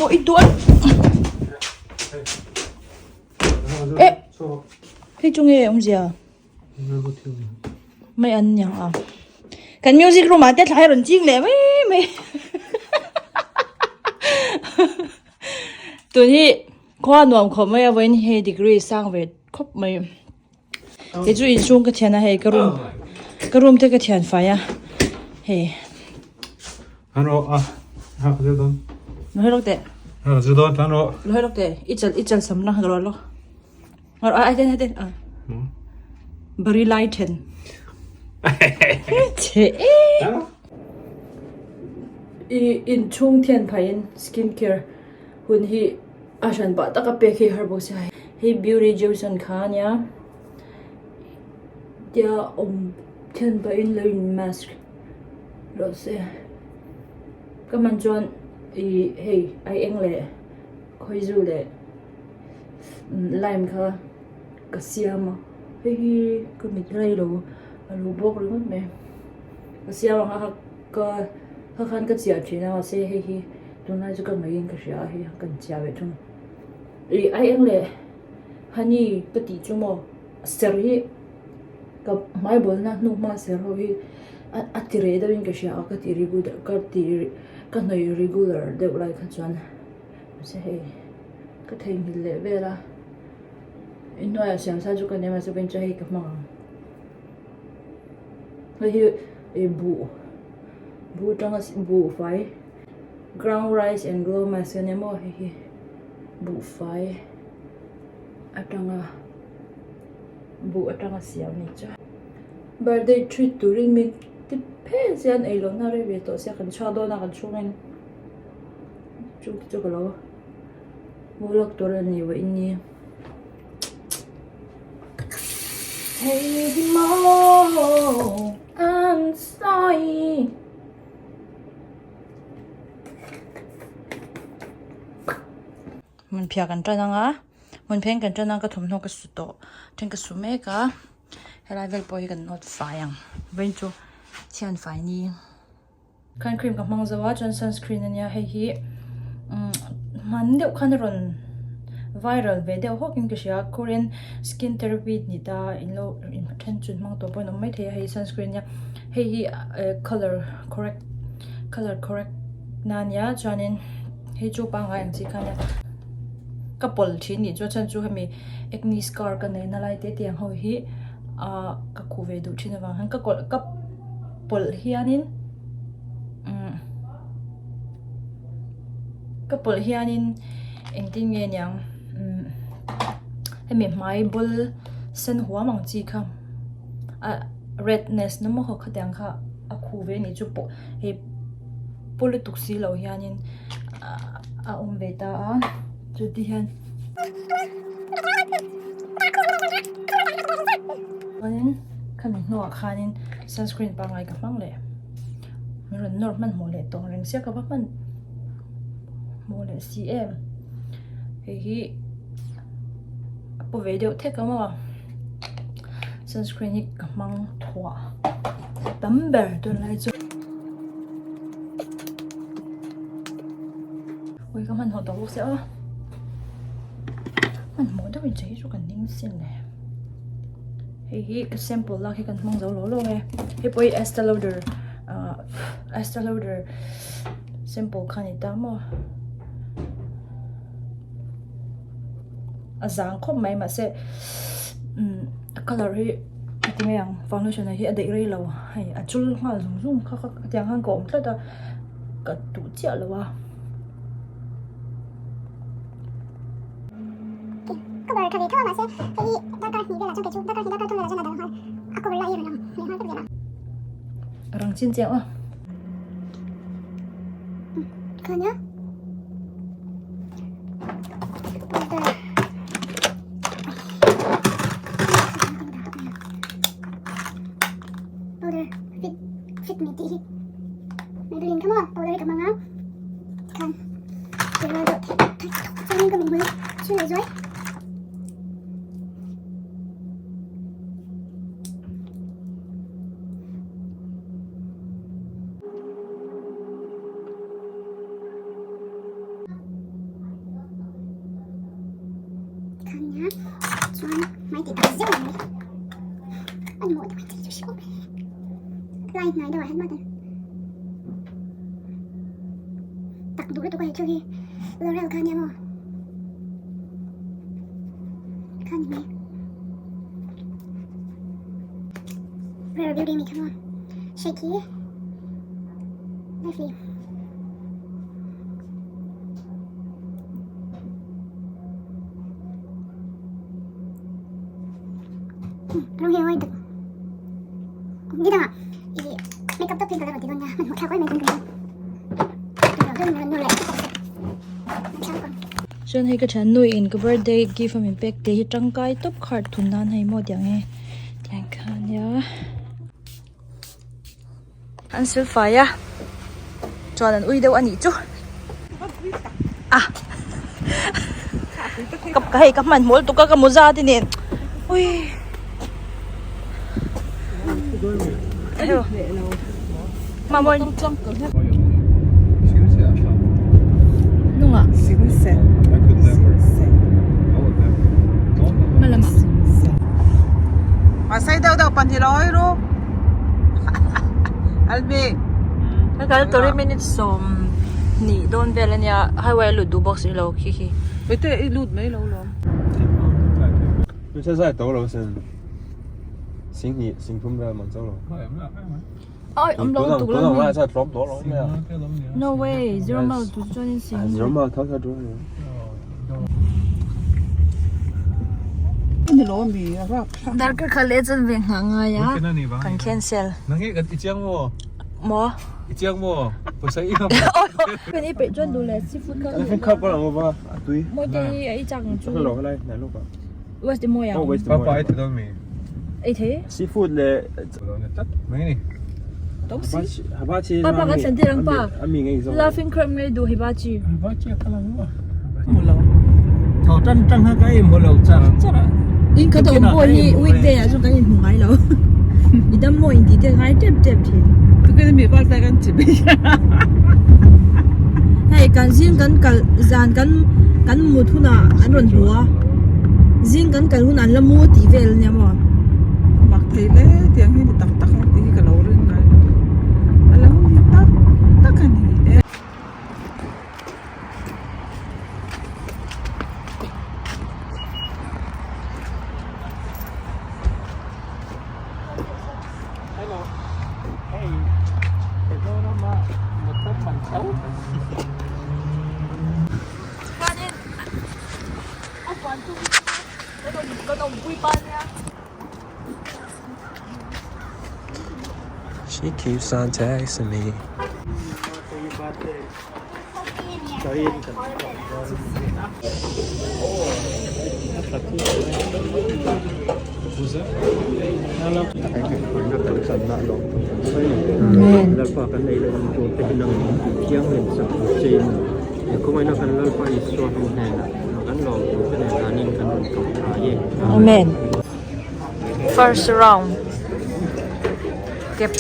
maw i duh a eh hei chu nge awmzia mai an niang a kan music room ah te thlai rawn ching leh mai mai tun hi khua nuam khawp mai a vawiin hei degree sang ve khawp mai. Kei chu inchhung ka thian a hei ka room ka room te ka thian fai a hei. An rawh a ha ka zir dawn. Lo hai lawk teh. Ha ka zir dawn tan rawh. Lo hai lawk teh i chal i chal sam na ka rawh lawk. Ngar ai ten ai ten a. Bari lai then. Che e. I inchhung thian phaiin skin care hun hi A hran pah taka pek hi har bawk sia hei beauty johnson kha ania tia awm then pahin lo in mask rawh se ka hman chuan ih hei ai eng leh khawizu leh lime kha ka siam a hei hi ka mit rei lo a lo bawk ringawt mai ka siam ang a ka kha khan ka chiah thin a mahse hei hi tunlai chu ka ngaihin ka hria a hei kan chiah ve thung ih a eng leh honey ka tih chu maw ser hi ka hmai bawlna hnu hma ser ho hi a ti reh deuhin ka hria a ka ti regular ka ti ka hnawih regular deuh lai kha chuan mahse hei ka theihnghilh leh vel a inhnuaiah siam sa chu ka nei a mahse vawiin chu hei ka hmang ang. Hei hi ih buh buh atanga buhfai ground rice and glow mask ania maw hei hi buhfai atanga buh atanga siam a ni chuan birthday treat turin min ti phet sia an ei lohna rei ve tawh sia kan chhuak dawn a kan chhungin chu te chu ka lo vlog tur a ni vawiin ni. Hei hi maw an sawi. Hmun phiah kan tan ang a, hmun pheng kan tan a ka thawmhnaw ka su tawh then ka su mek a helai vel pawh hi kan nawt fai ang vawiin chu chhian fai ni. Khan cream ka hmang zo a chuan sunscreen ania hei hi hman deuh khan a rawn viral ve deuh hawk in ka hria Korean skin therapy ni ta in lo in then chu hmang tawh pawh an awm maithei a hei sunscreen ania hei hi colour correct colour correct na ania chuanin hei chu pangngai ang chi kha ania ka pawlh thin nih chu a chhan chu hemi acne scar ka neih na lai te te ang ho hi ah ka khuh ve duh thin avang hian ka kawlh ka. pawlh hianin umm ka pawlh hianin engtin nge niang umm hemi hmai bul sen huam ang chi kha a redness na maw khatiang kha a khuh ve anih chu pawh hei paw lutuk si lo hianin a awm ve ta a chuti hian. Chuanin khami hnuah khanin sunscreen pangngai ka hmang leh min rawn nawr hmanhmawh leh tawng reng sia ka va hman hmawh leh si em hei hi a paw ve deuh thek ang aw sunscreen hi ka hmang thuah tam ber tunlai chu. Ui ka hmanhmawh tawh bawk sia aw hmanhmawh deuh in che hi chu kan ning sin le hei hi ka sample lak hi kan hmang zo lo lo nge hei pawh hi Estee Lauder ah Estee Lauder sample kha a ni ta maw a zang khawp mai mahse umm a colour hi tinge ang foundation ah hi a daih rei lo hei a chul nghal zung zung kha kha tiang khan ka awm tlat a. Ka duh chiah lo a. Rang chin chiang aw. Maybelline kha maw powder hi ka hmang a tikhan ti rual deuh theih theih thawk chuanin ka mithmul chu leh zuai. Chuan hmai tih tak zeuh ang mai. A ni maw tak chu hriat lai hnai deuh ah hian maw tak duh lutuk a hei thil hi L'oreal kha ania maw kha ni mai Rare Beauty mi kha maw shade hi lively. Rawng hi a ngawi tak ni dangah ih makeup tawp hi ka la rawn ti dawn nia hmanhmawh thlak awih mai dawn ka nia Chuan hei ka thiannu in ka birthday gift a min pek te hi tangkai tawp card thun nan hei maw tiang e tiang kha ania an sil fai a chuan an ui deuh a nih chu a ka hei ka hman hmul tuk a ka mawza te nen ui hnungah hmalamah. Hekal tori minute 20 dawn vel ania highway a lut duh bawk si lo khi khi. Oi awm lo tuk lo mi. No way zero mile tu chuan in sing. Darkar khat leh chuan ve nghah ngai a kan cancel. Maw? Kan i peih chuan duh leh seafood kha. Mawi te hi a i chak ang chu. West Timor ang. Ei thei. Seafood leh Toksi. Hibachi Pa pa kan thlen tir ang pa. Ami ngei zawk. Laughing crab ngei duh hibachi. Hibachi a kal ang maw? Hmu lo. Tho tan tang ha ka i hmu lo char char a. In khat a awm pawh hi weekday ah chuan kan inhmu ngai lo. I dam maw intih te ngai tep tep thin. Tukin mi val tlai kan chi mai. Hei kan zing kan kal zan kan kan mut hunah an rawn hmu a zing kan kal hunah an la mu tih vel ania maw. Mak thei hle tiang hi ni tak tak ang tih hi ka lo ring ngai lo a lo ni tak tak a ni e. She keeps on texting me. Amen. First round. Kep.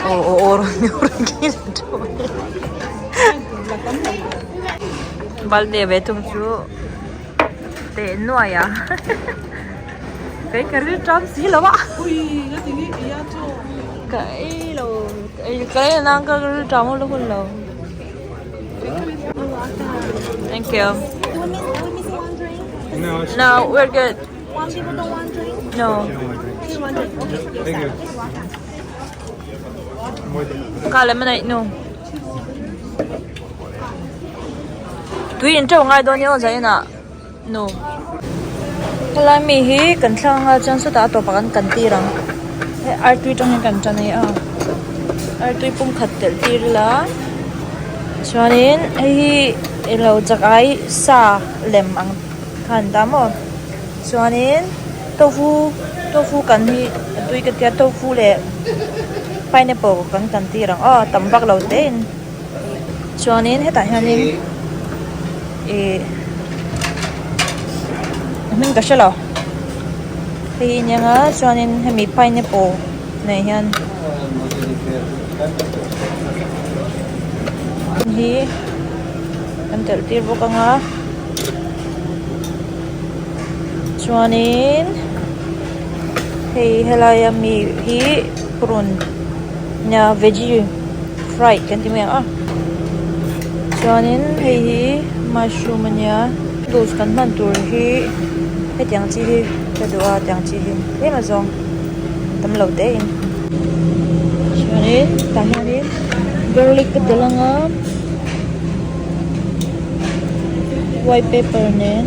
Oh, oh, oh, Balde ve thung chu teh nuai a kei ka ril ṭam si lo a ka ei lo ka ei nang ka ril ṭam lo hun lo thank you no we're good no Thank you. Ka lemonade no Tui in teuh ngai dawn nia aw Zaina nu. Helai mi hi kan thlang anga chuan sawtah a tawpah kan kan tir ang. Hei artui tang hian kan tan a ni a. Artui pum khat telh tir ila chuanin hei hi ilo chak ai sa lem ang kha an ta maw chuanin tofu tofu kan hi a tui ka tia tofu leh pineapple kan kan tir ang aw tam vak lo te in. Chuanin hetah hianin ih hming ka hre lo hei hi ania nga chuanin hemi pineapple nei hian hi kan telh tir bawk anga. Chuanin hei helai ami hi purun nia veggie fried kan ti mai ang a chuanin hei hi mushroom ania noodles kan hman tur hi hetiang chi hi ka duh a tiang chi hi tlem azawng tam lo te in chuanin tah hianin garlic ka telh anga white paper nen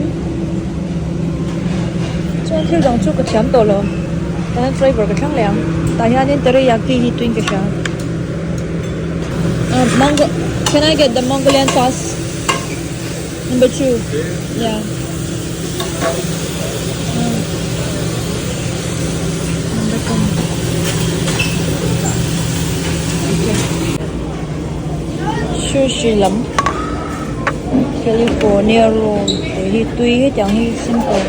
chuan thil dang chu ka thiam tawh lo tah hian flavour ka thlang leh ang tah hianin teriyaki hi tuin ka hria ah mango can I get the mongolian sauce number 2 yeah number 10 okay Sushi lam California roll tih hi tui hetiang hi simple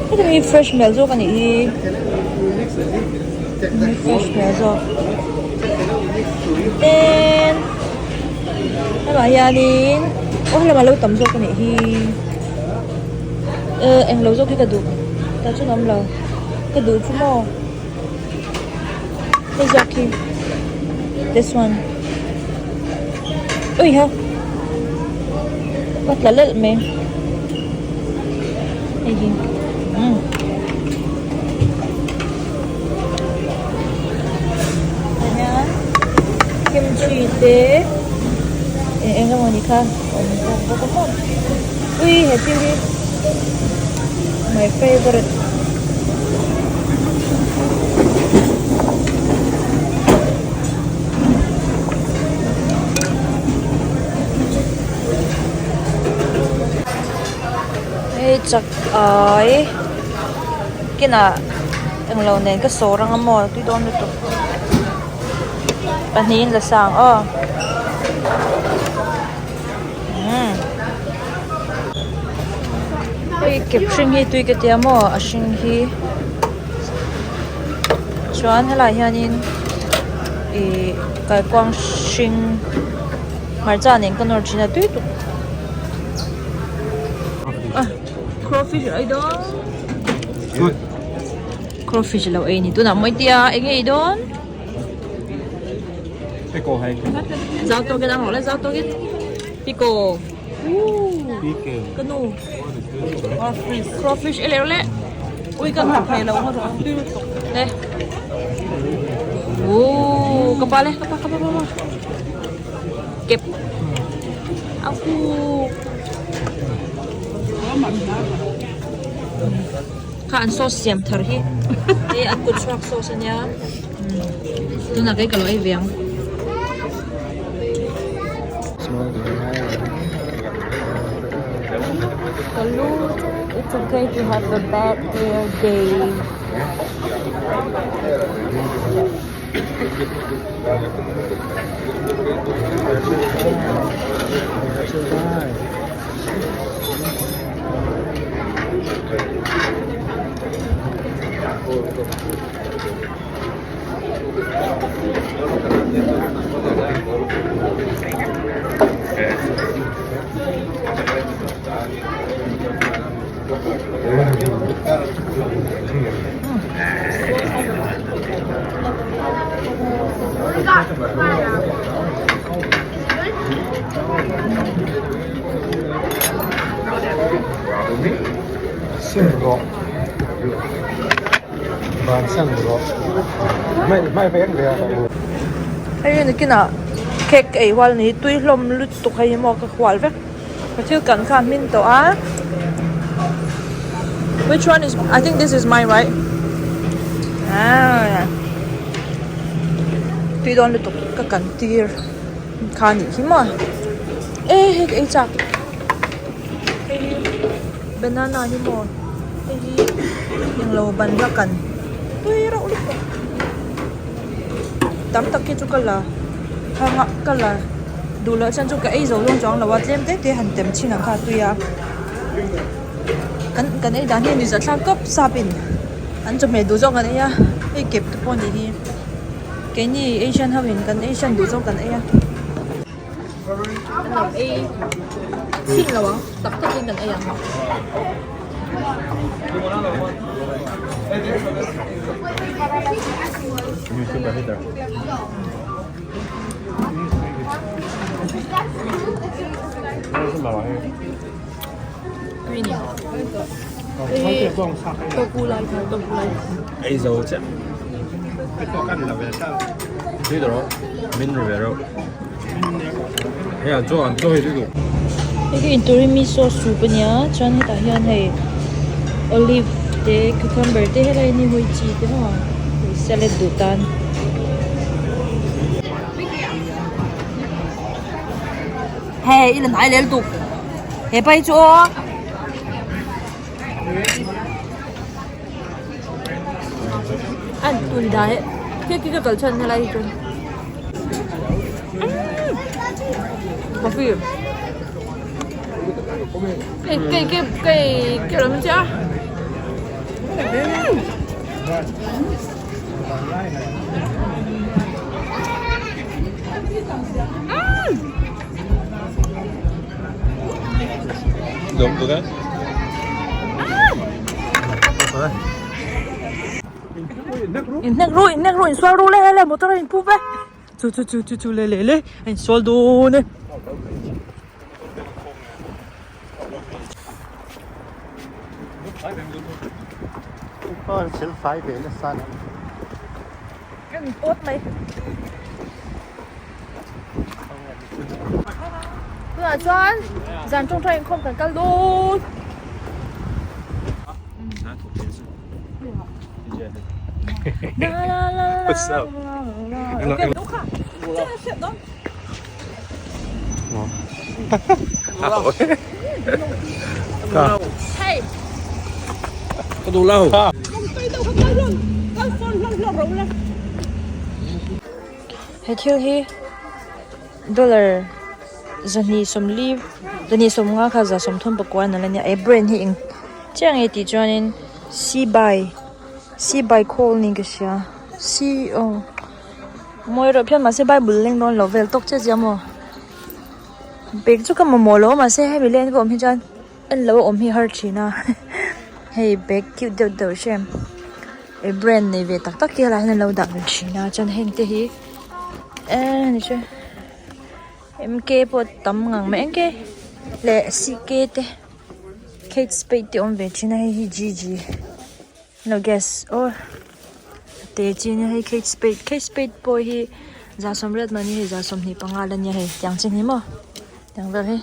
hetiang hi fresh hmel zawk a nih hi fresh hmel zawk ten hetiang hianin aw helam alo tam zawk a nih hi eh englo zawk hi ka duh tah chuan a awm lo ka duh chu maw. Hei zawk hi this one ui ha ka tla lelh mai hei hi umm tah hian kimchi te eng eng emawni kha a awm bawk bawk a maw ui he thil hi my favourite. Hei chak ai kinah englo nen ka sawr anga maw tui dawn lutuk pahnihin la sang aw. Hei kep hring hi tui ka tia maw a hring hi chuan helaiah hianin ihh kaikuang hring hmarcha nen ka nawr thin a tui tuk ah crawfish a ei dawn crawfish a lo ei a ni tunah mawi tia eng nge ei dawn. Pickle hei. Zau tawkin ang rawh le zau tawkin. Pickle. Pickle. Ka nu. Crawfish. Crawfish e leh le. Ui ka ngak thei lo ngawt rawh. Le. Ooh, ka pa le, ka pa ka pa ka pa. Kep. Aku. Kha an sauce siam thar hi. Hei an kut chhuak sauce ania. Tunah kei ka lo ei ve ang. Kalu, it's okay to have a bad hair day. Sim rawh Bansan rawh Hmai hmai vek ve a Hei nakinah cake ei hual ni tui hlawm lutuk hei hi maw ka hual vek ka thil kan kha a hmin tawh a which one is I think this is mine right ah tui dawn lutuk ka kan tir kha a nih hi maw e hei ka ei chak hei hi banana hi maw hei hi englo ban la kan tui reuh lutuk tam tak hi chu ka la thang a ka la duh loh chuan chu ka ei zo dawn chuang lo a tlem te te han tem chhin ang kha a tui a kan kan ei dan hi ni zathlak tawp sap in an chawhmeh duh zawk an ei a hei kep te pawh a nih hi keini asian ho in kan asian duh zawk kan ei a. Kan lo ei chhin lo ang tak tak in kan ei ang. Ei zo chiah. Tui ta rawh. Min ri ve reuh. Hei an chaw an chaw hei lutuk. Hei hi inturin mi sauce soup ania chuan hetah hian hei olive te cucumber te helai hi hawi chi te maw hei salad duh tan. Hei i la hnai lel tuk hepa hi chu aw. An tun dah he khi khi ka kal chhan helai hi chuan coffee kei kei kei kei kei lam che a Đúng rồi đấy. In hnek ru in hnek ru in sual ru le le le motor a in pu ve chu chu chu chu chu le le le a in sual dawn e. Kan pawt mai. Tunah chuan zan tawngtai inkhawm kan kal dawn. What's up? Hey. Ka duh lo. He thil hi dollar zahnih sawmli zahnih sawmnga kha za sawmthum pakua nalh a nia he brand hi eng chiah nge tih chuanin sibai sibai khawl niin ka hria si aw mawi reuh phian mahse bible leng dawn lo vel tawk chiah chiah maw bag chu ka mamawh lo a mahse hemi len ka awm hi chuan en lo a awm hi a har thin a hei bag cute deuh deuh hrem he brand nei ve tak tak hi helaiah hian an lo dah ve thin a chuan heng te hi eee ni che M K pawh tam ngang mai M K leh C K te kate spade te awm ve thin a hei hi G G no guess aw te chin a hei kate spade kate spade pawh hi za sawmriat mahni hei za sawmhnih panga la nia hei tiang chin hi maw tiang vel hi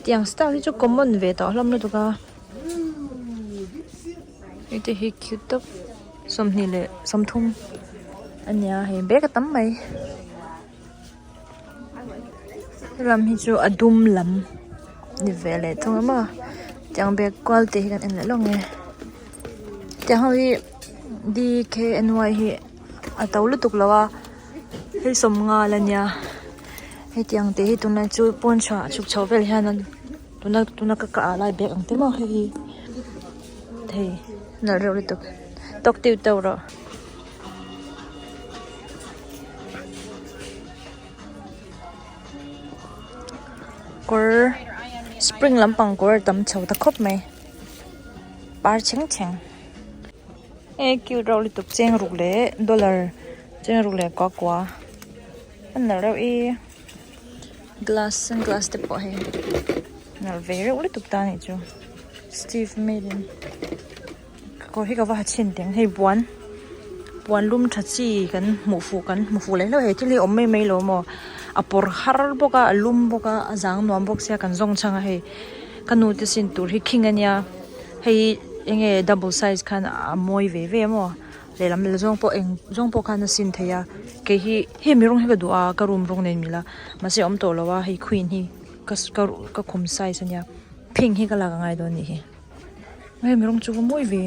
tiang style hi chu common ve tawh hlawm lutuk a. Hei te hi cute tawp 20 leh 30 a nia hei bag a tam mai helam hi chu a dum lam ni ve leh thung a maw tiang bag kual te hi kan en leh lawk nge tiang ho hi D K N Y hi a to lutuk lo a hei 50 la nia hetiang te hi tunlai chu pawn chhuah chhuk chho vel hian an. Tuna tuna ka kah ah lai bag ang te maw hei hi thei nalh reuh lutuk tawk tiu teuh rawh. Kawr spring lampang kawr a tam chho ta khawp mai par chheng chheng e cute reuh lutuk cheng ruk leh dollar cheng ruk leh kua kua a nalh reuh e. Glass sunglass te pawh hei nalh ve reuh lutuk ta anih chu Steve Madden kawr hi ka va ha chhin teh ang hei buan puan lum tha chi kan hmuh fuh kan hmu fuh leh hlauh hei thil hi a awm mai mai lo maw a pawr har bawk a a lum bawk a a zang nuam bawk sia kan zawng chhang a hei ka nu te sin tur hi khing ania hei eng nge double size khan a mawi ve ve a maw. Lehlam leh zawng pawh eng zawng pawh khan a sin thei a kei hi hemi rawng hi ka duh a ka room rawng nen mila mahse a awm tawh lo a hei queen hi ka ka ka khum size ania pink hi ka lak angai dawn anih hi hemi rawng chu va mawi ve.